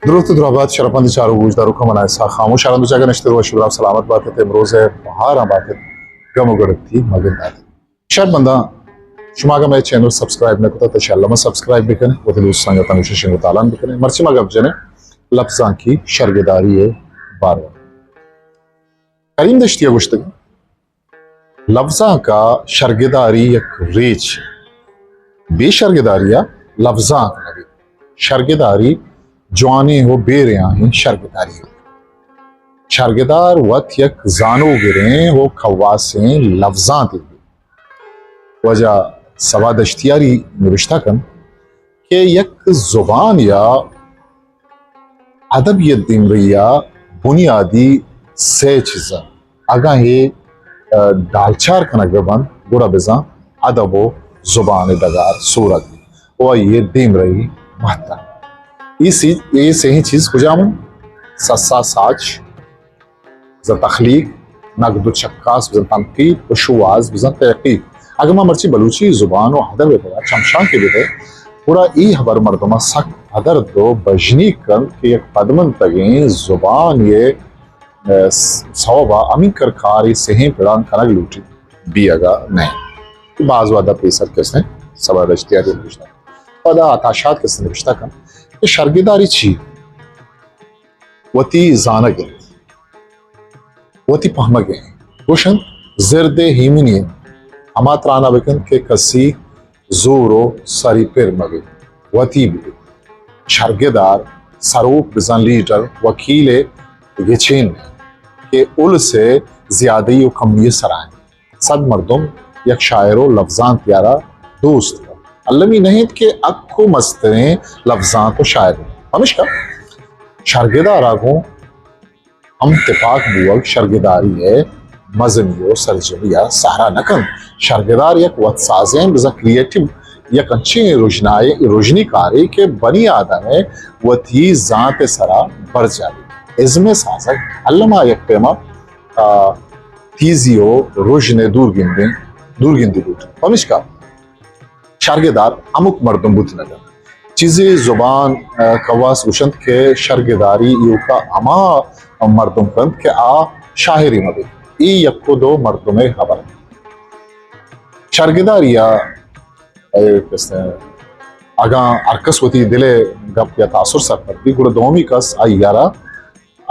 دروت و درابات شرپند چارو گوشداروکاں، من اسحاق خاموش آرند و جاگہ نشتر و شبراب سلامت بات ات، امروز بہاراں بات ات، گم و گڑتی مگن دات۔ شر بنداں، شما اگہ مئے چینل سبسکرائب نہ کتا تو انشاءاللہ ما سبسکرائب بکنے، وتی دوست سنگتاں گوشے شنگ و تالان بکنے۔ مرچی ما گپ جنے لبزانکی شرگداری باروا۔ کریم دشتی گوشتگ، لبزانک ء شرگداری یک ریچ، بے شرگداری ء لبزانک نہ بیت۔ شرگداری جوانیں و بے ریاہیں شرگداری۔ شرگدار وت یک زانوگریں و کواسیں لبزانتے بیت۔ واجہ صبا دشتیاری نبشتہ کنت کہ یک زبان یا ادبیت دیمرئی ء بنیادی سے چیز انت۔ اگاں اے، ء، ڈالچار کنگ بہ بنت، گڑا بزاں ادب و زبان ء ڈگار سورگ بیت و آئی ء دیمرئی مہتل۔ اے سی، اے سئیں چیز کجام انت؟ سسا ساچ، بزاں تخلیق، نقد و چکاس، بزاں تنقید و شواز، بزاں تحقیق۔ اگاں ما مرچی بلوچی زبان و ادب ء پدا چمشانکے بدئے، گڑا اے ہبر مردماں سک پدرد و بژنیگ کنت کہ یک پدمنتگیں زبانے ء سوب ء ہمینکر کارے سہیں پڑاں کنگ لوٹیت، بیئگ ء نہ انت۔ باز وہد ء پیسر کسیں صبا دشتیاری نبشتہ، پدا عطا شاد کسیں نبشتہ کنت کہ شرگداری چی؟ وتی زانگ انت، وتی پہمگ انت۔ گوش انت، زرد ء ایمنی انت، ہما تران ء بکن کہ کسی زور و سری پر مہ بیت، وتی بہ بیت۔ شرگدار سروک بزاں لیڈر، وکیل ء گچین انت کہ الس ء زیادہی و کمی ء سرا انت۔ صد مردم یک شاعر و لبزانتے ء را دوست کنت۔ المی نہ انت کہ حق و مستریں لبزانت و شاعر انت۔ پمشکا شرگدار ء گوں ہم تپاک بوگ شرگداری ء مزنی و سرجمی ء سہرا نہ کنت۔ شرگدار یک وتسازیں، بزاں کریئیٹو، یک انچیں رژنائے، رژنی کارے کہ بنی آدم ء وتی زانت ء سرا برجاہ بیت۔ ازم ء سازگ الما یک پیما، آ، تیزی و رژن ء دور گندیں، دور گندی بوت۔ پمشکا شرگدار ہمک مردم بوت نہ کنت۔ چیزے زبان، آ، کواس گوشنت کہ شرگداری ایوکا ہما مردم کنت کہ آ شاعری مہ بیت۔ اے یک و دو مردم ء ہبر انت۔ شرگداری ء، اے، کس، اگاں ہر کس وتی دل ء گپ یا تاثر سرپد بیت، گڑا دومی کس آئی ء را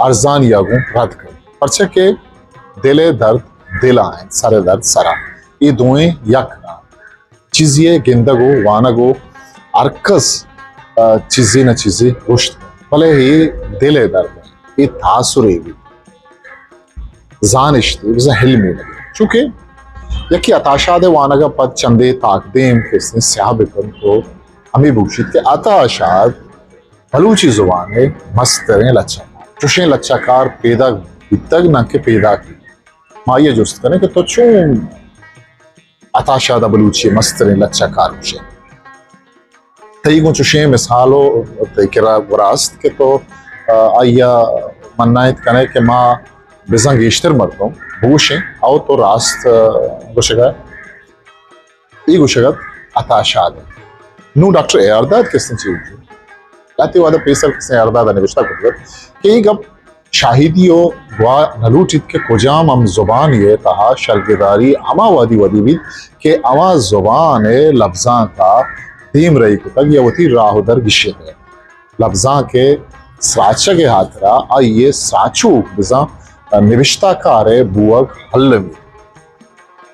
ارزانی ء گوں رد کنت، پرچا کہ دل ء درد دل ء انت، سر ء درد سر ء۔ اے دوئیں یک نہ انت۔ چیزے ء گندگ و وانگ و ہر کس، آ، چیزے نہ چیزے گوشت کنت، بلے اے دل ء درد انت، اے تاثرے بیت، زانشتے، بزاں علمے نہ بیت۔ چونکہ یکے عطا شاد ء وانگ ء پد چندے تاکدیم کسے سیاہ بہ کنت و ہمے بگوشیت کہ عطا شاد بلوچی زبان ء مستریں لچہ کار۔ چوشیں لچہ کار پیداک بیتگ نہ کہ پیداک بیت۔ ما آئی ء جست کنیں کہ تو چون عطا شاد ء بلوچی ء مستریں لچہ کار گوشئے؟ تئی گوں چوشیں مثال و تئی کرا گورا است کہ تو، آ، آئی ء منائت کنئے کہ ما بزاں گیشتر مردم بگوشیں، او تو راست، آ، گوشگ ء اے گوشگ ات عطا شاد ء۔ نوں ڈاکٹر اے آر داد کسیں چی بوت؟ لہتے وہد ء پیسر کسیں اے آر داد ء نبشتہ کتگ ات کہ اے گپ شاہدی و گواہ نہ لوٹیت کہ کجام ہم زبانے ء تہا شرگداری ہما وہدی ودی بیت کہ ہما زبان ء لبزانک ء دیمرئی کتگ یا وتی راہ و در گیشینتگ۔ لبزانک ء سراچگ ء ہاترا آئی ء سراچوک بزاں نبشتہ کار ء بوگ المی۔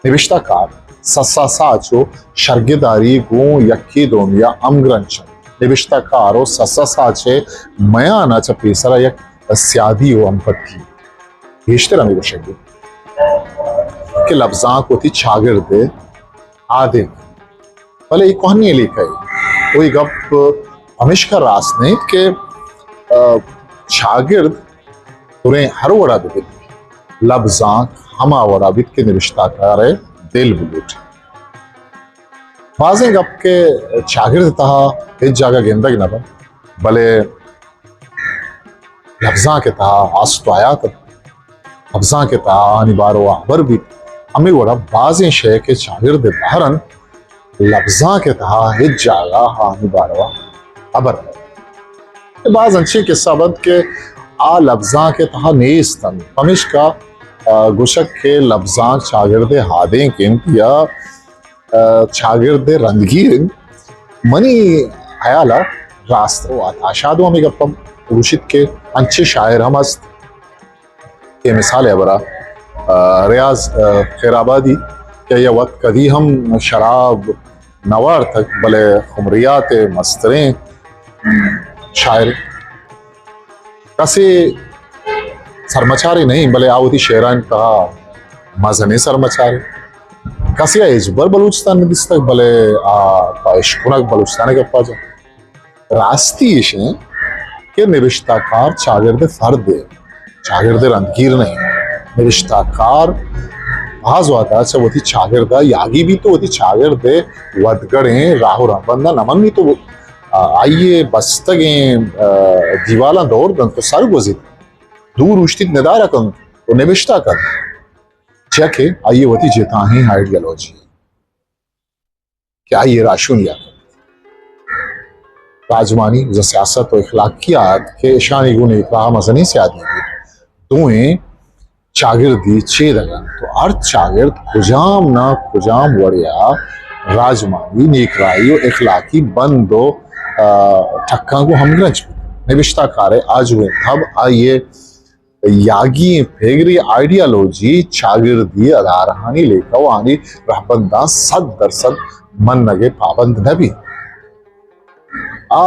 نبشتہ کار سسا ساچ و شرگداری گوں یکے دومی ء ہمگرنچ انت۔ نبشتہ کار و سسا ساچ ء میان ء چہ پیسرا یک سیادی و ہمپتکی۔ گیشتر ہمے گوشگ بیت کہ لبزانک وتی چاگرد ء آدیم انت۔ بلے اے کوہنیں لیکہ ء و اے گپ ہمیشکا راست نہ انت کہ، آ، چاگرد دریں ہر وڑا بہ بیت، لبزانک ہما وڑا بیت کہ نبشتہ کار ء دل بلوٹ۔ بازیں گپ کہ چاگرد ء تہا ہچ جاگہ گندگ نہ بنت، بلے لبزانک ء تہا است و حیات انت۔ لبزانک ء تہا آہانی باروا ہبر بیت۔ ہمے وڑا بازیں شے کہ چاگرد ء بہر انت، لبزانک ء تہا ہچ جاگہ آہانی باروا ہبر نہ بیت۔ باز انچیں قصہ بنت کہ آ لبزانک ءِ تہا نیست انت۔ پمیشکا، آ، گوشگ کہ لبزانک چاگرد ءِ ہادینک انت یا، آ، چاگرد ءِ رندگیر انت۔ منی ہیال ءَ راست وات آشاد ہمے گپ ہم گوشیت کہ انچیں شاعر ہم است کہ مثال ءِ ہبرا، آ، ریاض، آ، خیرآبادی کہ آئی ءَ وت کدی ہم شراب نہ وارتگ، بلے خمریات ءِ مستریں شاعر۔ کسے سرمچارے نہ انت، بلے آ وتی شعرانی تہا مزنیں سرمچارے۔ کسے ءَ ہچبر بلوچستان نہ دیستگ، بلے آ پہ اشکنگ بلوچستان ءِ گپا جنت۔ راستی ایش انت کہ نبشتہ کار چاگرد ءِ فردے، چاگرد ءِ رندگیر نہ انت۔ نبشتہ کار باز وہدا چہ وتی چاگرد ءَ یاگی بیت و وتی چاگرد ءِ ودگڑیں راہ و رہبند ءَ نہ منیت و، آ، آئی ءِ بستگیں، آ، دیوالاں دور دنت و سر گوزیت، دور اوشتیت، ندارہ کنت و نبشتہ کنت، چیا کہ آئی ءِ وتی جتاہیں آئیڈیالوجی کہ آئی ءِ راہشونی ءَ کنت۔ راجمانی بزاں سیاست و اخلاقیات کہ اشانی گوں نیکراہ ءَ مزنیں سیادی بیت، دوئیں چاگردی چیدگ انت و ہر چاگرد کجام نہ کجام وڑے ءَ راجمانی، نیکراہی و اخلاقی بند و، آ، ٹکاں گوں ہمگرنچ بیت۔ نبشتہ کار ءِ آجوئیں تب، آئی ءِ یاگی ئیں پگر ءِ آئیڈیالوجی چاگردی ادارہانی لیکہ و آنی رہبنداں صد درصد منگ ءِ پابند نہ بیت۔ آ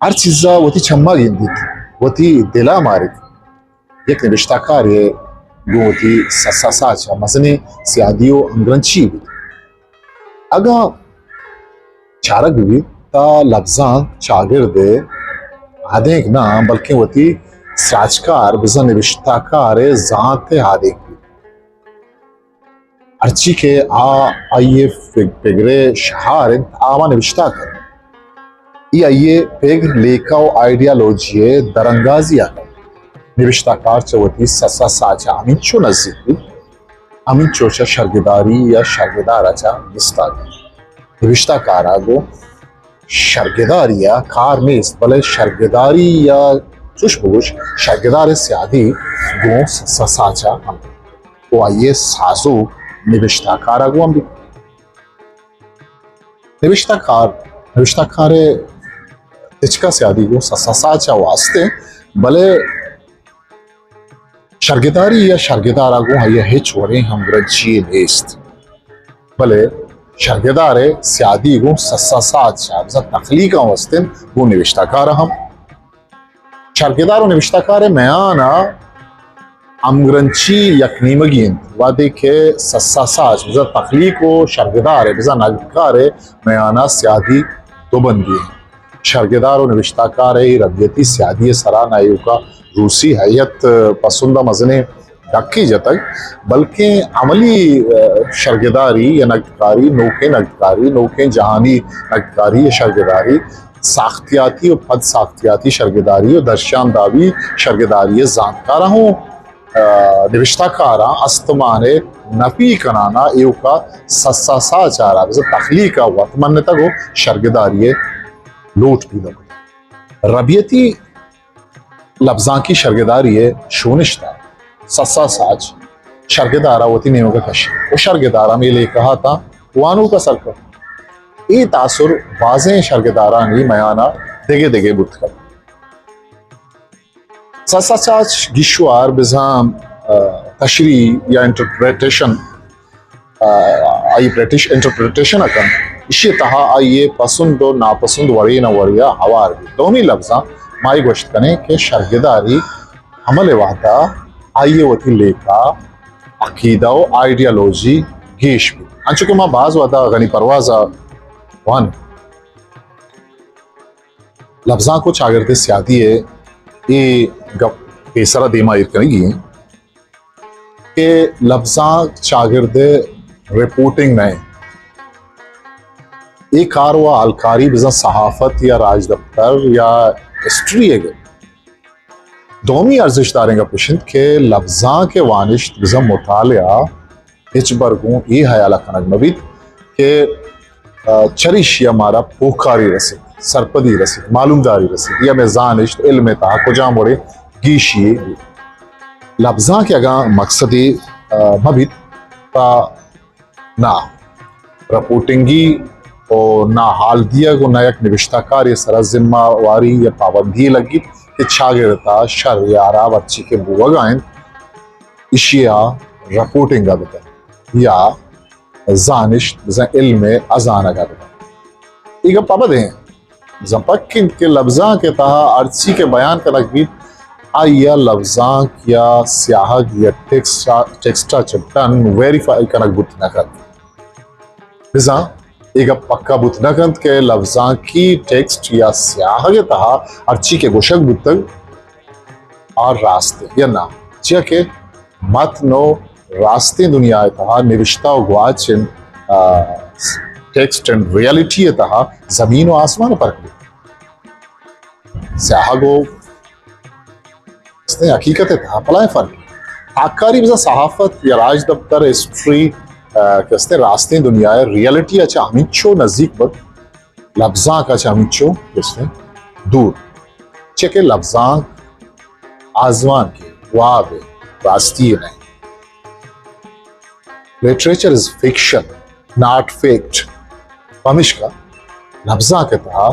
ہر چیز ءَ وتی چم ءَ گندیت، وتی دل ءَ ماریت۔ یک نبشتہ کارے گوں وتی سسا ساچ ءَ مزنیں سیادی و ہمگرنچی بیت۔ اگاں چارگ بہ بیت، تہ لبزانک چاگرد ءِ ہادینک نہ، بلکیں وتی سراجکار بزاں نبشتہ کار ءِ زانت ءِ ہادینک بیت۔ ہرچی کہ آ، آئی ءِ فگ-، پگر ءِ شہار انت، آ ہما نبشتہ کار انت۔ اے آئی ءِ پگر، لیکہ و آئیڈیالوجی ءِ درانگازی ءَ کنت۔ نبشتہ کار چہ وتی سسا ساچ ءَ ہمینچو نزیک بیت، ہمینچو چہ شرگداری یا شرگدار ءَ چہ دیستگ۔ نبشتہ کار ءَ گوں شرگداری ءَ کار نیست، بلے شرگداری یا چوش بگوش، شرگدار ءِ سیادی گوں سسا ساچ ءَ ہم بیت و آئی ءِ سازوک نبشتہ کار ءَ گوں ہم بیت۔ نبشتہ کار، نبشتہ کار ءِ تچک ءَ سیادی گوں سسا ساچ ءَ واست انت، بلے شرگداری یا شرگدار ءَ گوں آئی ءَ ہچ وڑیں ہمگرنچی یے نیست، بلے شرگدار ءِ سیادی گوں سسا ساچ ءَ بزاں تخلیق ءَ واست انت، گوں نبشتہ کار ءَ ہم۔ شرگدار و نبشتہ کار ءِ میان ءَ ہمگرنچی یک نیمگی انت، وہدے کہ سسا ساچ بزاں تخلیق و شرگدار ءِ بزاں نگدکار ءِ میان ءَ سیادی دو بندی انت۔ شرگدار و نبشتہ کار ءِ اے ربیتی سیادی ءِ سرا نہ ایوکا روسی ہیئت پسند ءَ مزنیں ڈکے جتگ، بلکیں عملی، آ، شرگداری یا نگدکاری، نوکیں نگدکاری، نوکیں جہانی نگدکاری یا شرگداری، ساختیاتی و پد ساختیاتی شرگداری و درشاندابی شرگداری ءِ زانتکاراں ہوں، آ، نبشتہ کاراں استمان ءِ نفی کنان ءَ ایوکا سسا ساچ ءَ را بزاں تخلیق ءَ وت منتگ و شرگداری ءِ لوٹ پیداک کتگ۔ ربیتی لبزانکی شرگداری ءِ شونشت ءَ سسا ساچ شرگدار ءَ وتی نیمگ ءَ کشت و شرگدار ہمے لیکہ ءَ تاں وانوک ءَ سر کت۔ اے تاثر بازیں شرگدارانی میان ءَ دگہ دگہ بوت کنت۔ سسا ساچ گیشوار بزاں، آ، تشریح یا انٹرپریٹیشن، آ، آئی پریٹش-، انٹرپریٹیشن ءَ کنت، ایشی ءِ تہا آئی ءِ پسند و ناپسند وڑے نہ وڑے ءَ ہوار بیت۔ دومی لبزاں ما اے گوشت کنیں کہ شرگداری عمل ءِ وہدا آئی ءِ وتی لیکہ، عقیدہ و آئیڈیالوجی گیش بیت۔ انچو کہ ما باز وہدا غنی پرواز ءَ وانیں، لبزانک و چاگرد ءِ سیادی ءِ اے گپ پیسرا دیما ایر کنگی انت کہ لبزانک چاگرد ءِ رپورٹنگ نہ انت۔ اے کار و ہالکاری بزاں صحافت یا راجدپتر یا ہسٹری ءِ گپ۔ دومی ارزشت داریں گپ اش انت کہ لبزانک ءِ وانشت بزاں مطالعہ ہچبر گوں اے ہیال ءَ کنگ مہ بیت کہ، آ، چریشی ءَ مارا پوکاری رسیت۔ سرپدی رسیت، معلومداری رسیت، یا مئے زانشت علم ءِ تہا کجام وڑیں گیشی یے بیت۔ لبزانک ءِ اگاں مقصدے، آ، مہ بیت، تا نا رپورٹنگی و نا حال دیگ و نا یک نبشتہ کارے سرا ذمہ واری یا پابندی لگیت کہ چاگرد ءِ تہا شر یا ہراب ہرچی کہ بوگا انت، ایشی ءِ رپورٹنگ ءَ بکن یا زانشت بزاں علم ءِ ازانگ ءَ بکن۔ اے گپ ابد ایں، بزاں پک انت کہ لبزانک ءِ تہا ہرچی کہ بیان کنگ بیت، آئی ءَ لبزانک یا سیاہگ یا ٹیکسٹ ءَ، ٹیکسٹ ءَ چہ ڈن ویریفائی کنگ بوت نہ کنت۔ بزاں اے گپ پکا بوت نہ کنت کہ لبزانکی ٹیکسٹ یا سیاہگ ءِ تہا ہرچی کہ گوشگ بوتگ، آ راست یا نہ، چیا کہ متن و راستیں دنیا ءِ تہا، نبشتہ و گواچن، آ، ٹیکسٹ اینڈ ریئلٹی ءِ تہا زمین و آسمان ءِ فرق بیت۔ سیاہگ و استیں حقیقت ءِ تہا بلاہیں فرق۔ تاکاری بزاں صحافت یا راجدپتر، ہسٹری، آ، کہ استیں راستیں دنیا ءِ ریئلٹی ءَ چہ ہمینچو نزیک بنت، لبزانک ءَ چہ ہمینچو کہ استیں دور۔ چہ کہ لبزانک آزمانکے، وابے، راستی نہ انت۔ Literature is fiction, not fact. پمیشکا لبزانک ءِ تہا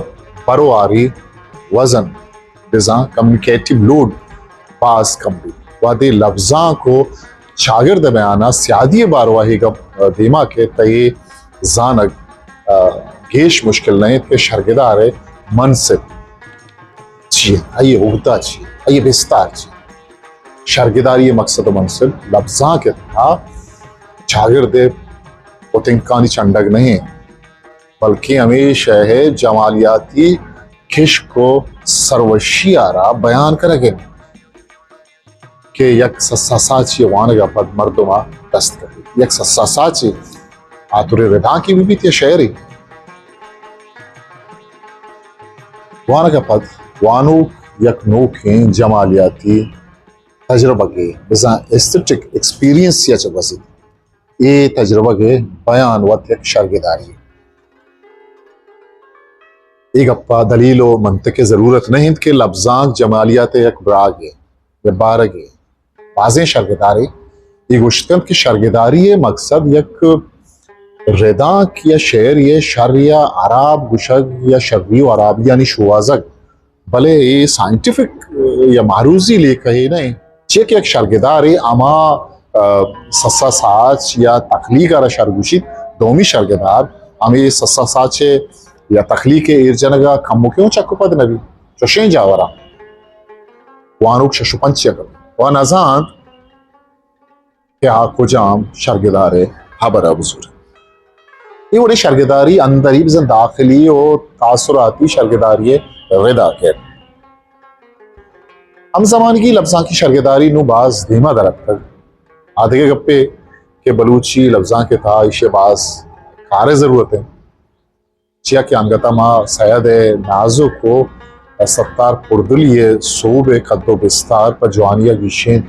برواری وزن بزاں کمیونیکیٹو لوڈ باز کم بیت۔ وہدے لبزانک و چاگرد ءِ میان ءَ سیادی ءِ باروا اے گپ دیما کئیت، تہ اے زانگ، آ، گیش مشکل نہ انت کہ شرگدار ءِ منصب چی انت، آئی ءِ عہدہ چی انت، آئی ءِ بستار چی انت۔ شرگداری ءِ مقصد و منصب لبزانک ءِ تہا چاگرد ءِ پتنکانی چنڈگ نہ انت، بلکیں ہمے شے ءِ جمالیاتی کشک و سروشی ءَ را بیان کنگ انت کہ یک سسا ساچی ءِ وانگ ءَ پد مردم ءَ دست کپیت۔ یک سسا ساچی آتورے ردانکے بہ بیت یا شعرے، وانگ ءَ پد وانوک یک نوکیں جمالیاتی تجربگے، بزاں ایستھیٹک ایکسپیرینسے ءَ چہ گوزیت۔ اے تجربگ ءِ بیان وت یک شرگداری۔ اے گپ ءَ دلیل و منطق ءِ ضرورت نہ انت کہ لبزانک جمالیات ءِ یک براگے یا بارگے۔ بازیں شرگدارے اے گوشت کنت کہ شرگداری ءِ مقصد یک ردانک یا شعر ءِ شر یا ہراب گوشگ یا شری و ہرابیانی شوہازگ، بلے اے سائنٹیفک یا معروضی لیکہے نہ انت، چیا کہ یک شرگدارے ہما، آ، سسا ساچ یا تخلیق ءَ را شر گوشیت، دومی شرگدار ہمے سسا ساچ ءِ یا تخلیق ءِ ایر جنگ ءَ کموکیں اوں چک و پد نہ بیت۔ چوشیں جاوراں وانوک شش و پنچ ءَ کپیت و نزانت کہ آ کجام شرگدار ءِ ہبر ءَ بزور۔ اے وڑیں شرگداری اندری بزاں داخلی و تاثراتی شرگداری ءِ ردا کیت۔ ہمزمانگی لبزانکی شرگداری نوں باز دیما در اتکگ۔ آ دگہ گپے کہ بلوچی لبزانک ءِ تہا ایشی ءَ باز کار ءِ ضرورت انت۔ چیا کہ انگت ءَ ما سید ءِ نازک و ستار پردلی ءِ سوب ءِ قد و بستار پہ جوانی ءَ گیشین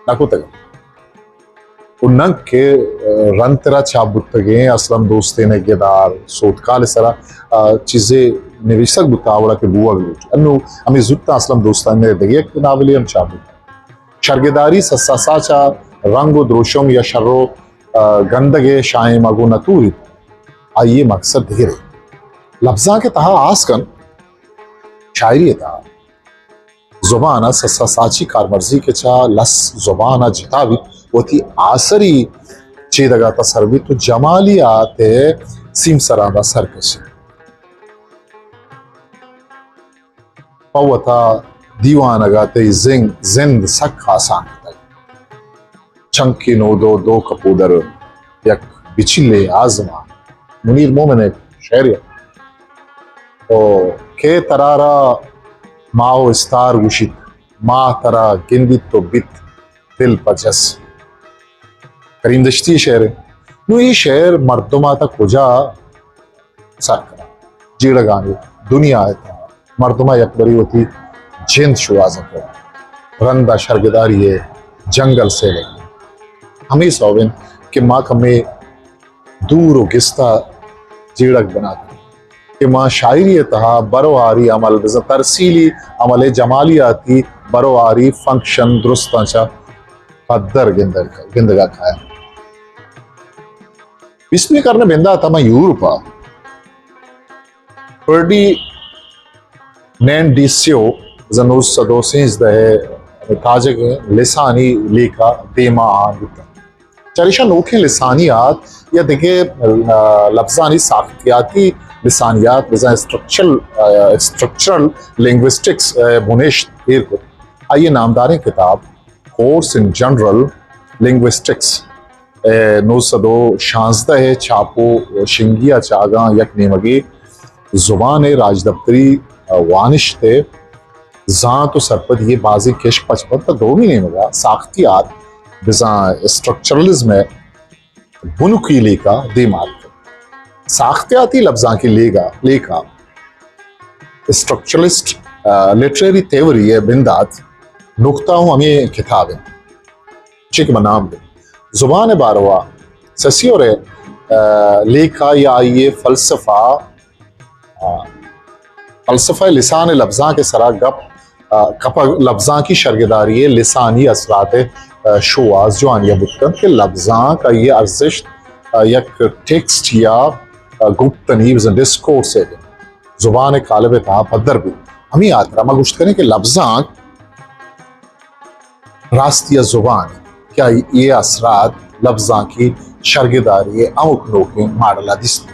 نہ کتگ و ننکہ رند ترا چاپ بوتگیں اسلم دوستین ءِ گدار سوتکال ءِ سرا، آ، چیزے نویسگ بوتگ آ وڑا کہ بوگ لوٹ۔ انوں ہمے زوت اسلم دوستین ءِ دگہ یک ناولے ہم چاپ بوتگ۔ شرگداری سسا ساچ ءَ رنگ و دروشم یا شر و، آ، گندگ ءِ شاہیم ءَ گوں نہ توریت، آئی ءِ مقصد دگرے۔ لبزانک ءِ تہا آس کن، شاعری ءِ تہا زبان ءِ سسا ساچی کارمرزی کہ چہ لس زبان ءَ جتا بیت، وتی آسری چیدگ ءَ تہ سر بیت و جمالیات ءِ سیمسراں را سر کشیت۔ پہ وتا دیوانگ ءَ تئی زنگ، زند سک آسان کتگ۔ چنکے نودو دو کپودر یک بچلے آزمان۔ منیر مومن ءِ شعرے۔ او کہ ترا را ماہ و استار گوشیت، ماہ ترا گندیت تو بیت دل پہ جس۔ کریم دشتی ءِ شعرے۔ نوں اے شعر مردم ءَ تا کجا سر کناں؟ جیڑگانی دنیا ءِ تہا مردم ءَ یکبرے وتی جند شوہازگ کنت۔ رند ءَ شرگداری ءِ جنگل سیلگ۔ ہمے سوب انت کہ ما کمے دور و گستا جیڑگ بنا کنیں۔ کہ ما شاعری ءِ تہا برواری عمل، بزاں ترسیلی عمل ءِ جمالیاتی برواری فنکشن درستاں چہ پدر گندگ، گندگا کایاں۔ بیستمی کرن ءِ بندات ءَ ما یورپ ءَ فرڈینینڈ ڈی سیو بزاں نو سد و سیزدہ ءِ تاجگیں لسانی لیکہ دیما آں بوتگ۔ چریشاں نوکیں لسانیات یا دگہ، آ، لبزانی ساختیاتی لسانیات بزاں اسٹرکچرل، آ، اسٹرکچرل لنگوسٹکس ءِ بنشت ایر کت۔ آئی ءِ نامداریں کتاب کورس ان جنرل لنگوسٹکس ءِ نو سد و شانزدہ ءِ چاپ و شنگی ءَ چہ اگاں یک نیمگے زبان ءِ راجدپتری، آ، وانشت ءِ زانت و سرپدی ءِ بازیں کشک پچ بنت، تہ دومی نیمگ ءَ ساختیات بزاں اسٹرکچرلزم ءِ بنکی لیکہ دیما اتک۔ ساختیاتی لبزانکی لیگا، لیکہ اسٹرکچرلسٹ، آ، لٹریری تھیوری ءِ بندات نکتہ ہوں ہمے کتاب انت، چے کہ من نام دے۔ زبان ءِ باروا سیسیور ءِ، آ، لیکہ یا آئی ءِ فلسفہ، آ، فلسفہ لسان ءِ لبزانک ءِ سرا گپ، آ، کپگ لبزانکی شرگداری ءِ لسانی اثرات ءِ، آ، شوہاز جوانی ءَ بوت کنت کہ لبزانک آئی ءِ ارزشت، آ، یک ٹیکسٹ یا، آ، گپتنی بزاں ڈسکورس ءِ زبان ءِ قالب ءِ تہا پدر بیت۔ ہمے ہاترا ما گوشت کنیں کہ لبزانک راستی ءَ زبان کہ آئی ءِ اثرات لبزانکی شرگداری ءِ ہمک نوکیں ماڈل ءَ دیست۔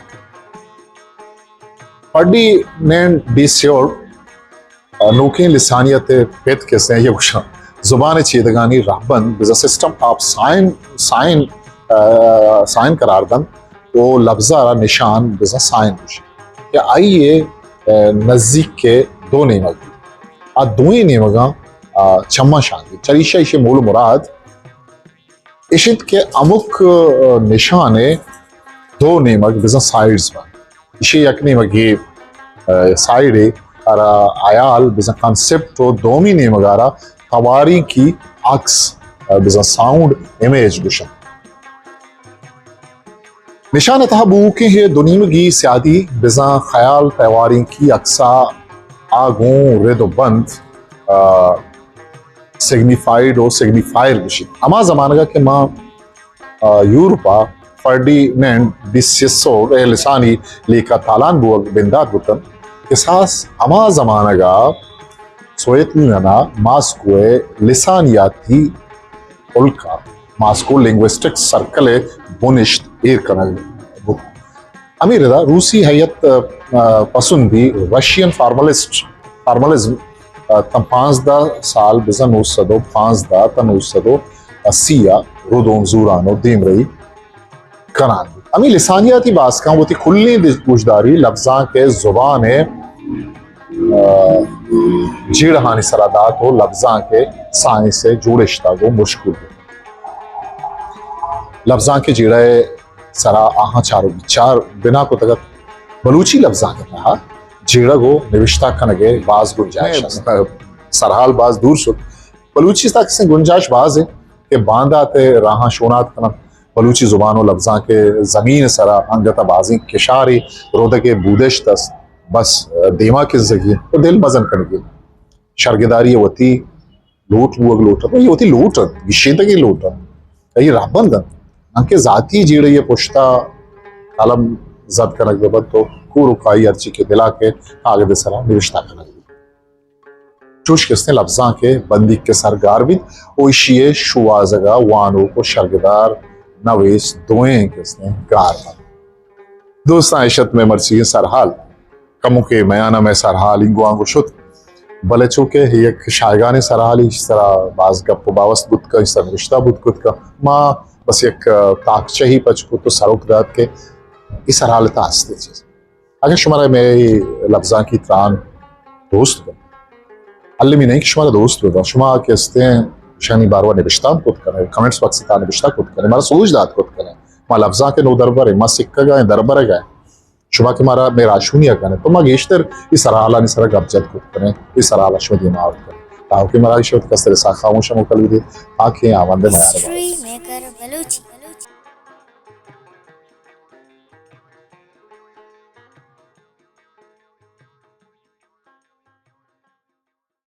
فرڈینینڈ ڈی سیور نوکیں لسانیت ءِ پت کسیں، یک گوشاں زبان ءِ چیدگانی رہبند بزاں سسٹم آف سائن، سائن، آ، سائن قرار دنت و لبز ءَ را نشان بزاں سائن گوشیت کہ آئی ءِ، آ، نزیک ءِ دو نیمگ بیت۔ آ دوئیں نیمگاں، آ، چماں شانگ بیت۔ چریشا ایشی مول مراد اش انت کہ ہمک، آ، نشان ءِ دو نیمگ بزاں سائیڈز بنت۔ ایشی یک نیمگے، آ، سائیڈے ہرا حیال بزاں کانسپٹ و دومی نیمگ ءَ را تواریخی عکس، آ، بزاں ساؤنڈ امیج گوشنت۔ نشان ءِ تہا بوؤکیں اے دو نیمگی سیادی بزاں خیال تواریخی عکس ءَ آ گوں رد و بند، آ، سگنیفائیڈ و سگنیفائر گوشیت۔ ہما زمانگ ءَ کہ ما، آ، یورپ ءَ فرڈینینڈ ڈی سیسور ءِ لسانی لیکہ تالان بوگ بندات بوتنت، کساس ہما زمانگ ءَ سوویت یونین ءَ ماسکو ءِ لسانیاتی ہلک ءَ ماسکو لنگوسٹک سرکل ءِ بنشت ایر کنگ بوت۔ ہمے ردا روسی ہیئت، آ، پسندی رشین فارملسٹ، فارملزم، آ، تاں پانزدہ سال بزاں نو سد و پانزدہ تا نو سد و اسی ءَ ردوم زوران و دیمرئی کنان بوت۔ ہمے لسانیاتی باسکاں وتی کلیں دز-، گوشداری لبزانک ءِ زبان ءِ، آ، جیڑہانی سرا دات و لبزانک ءِ سائنس ءِ جوڑشت ءَ گوں مشغول بوت۔ لبزانک ءِ جیڑہ ءِ سرا آہاں چار و بچار بنا کتگ ات۔ بلوچی لبزانک ءِ تہا جیڑگ و نبشتہ کنگ ءِ باز گنجائش است۔ سرحال باز دور شت۔ بلوچی تہا کسیں گنجائش باز انت کہ باندات ءِ راہاں شونات کننت۔ بلوچی زبان و لبزانک ءِ زمین ءِ سرا انگت ءَ بازیں کشارے رودگ ءِ بودشت است۔ بس دیما کنزگی انت و دل مزن کنگی انت۔ شرگداری ءِ وتی لوٹ بوگ لوٹ انت، اے وتی لوٹ انت، گیشینتگیں لوٹ انت، اے رہبند انت، انکہ ذاتی جیڑہ ءِ پشتا قلم زد کنگ بہ بنت و کور و کائی ہرچی کہ دلا کئیت کاگد ءِ سرا نبشتہ کنگ بیت۔ چوش کہ استیں لبزانک ءِ بندیک ءِ سر گار بیت و ایشی ءِ شوہازگ ءَ وانوک و شرگدار نویس دوئیں کہ استیں گار بنت۔ دوستاں، اش ات مئے مرچیگیں سرحال۔ کموکے میان ءَ مئے سرحال اینگو آنگو شت، بلے چونکہ یک شایگانیں سرحالے، ایشی سرا باز گپ و باوست بوت کنت، ایشی سرا نبشتہ بوت کت کنت، ما بس یک تاکچہے پچ کت و سروک دات کہ اے سرحال ءِ تہا استیں چیز۔ اگاں شمارا مئے لبزانکی تران دوست بنت، المی نہ انت کہ شمارا دوست بہ بنت، شما کہ استیں اشانی باروا نبشتہ ہم کت کن ئے، کمنٹس باکس ءِ تہا نبشتہ کت کن ئے، مارا سوج دات کت کن ئے۔ ما لبزانک ءِ نودربر ایں، ما سکگ ءَ ایں، دربرگ ءَ ایں۔ شما کہ مارا مئے راہشونی ءَ کن ئے، تو ما گیشتر اے سرحالانی سرا گپ جت کت کن ایں، اے سرحالاں شمئے دیما آورت کن ایں، تاکہ مارا ایشی ءِ وت کستریں ساہ خاموش ءَ موکل بدئے۔ آ کہ آوند ءِ میار بات۔ ہسٹری میکر بلوچی۔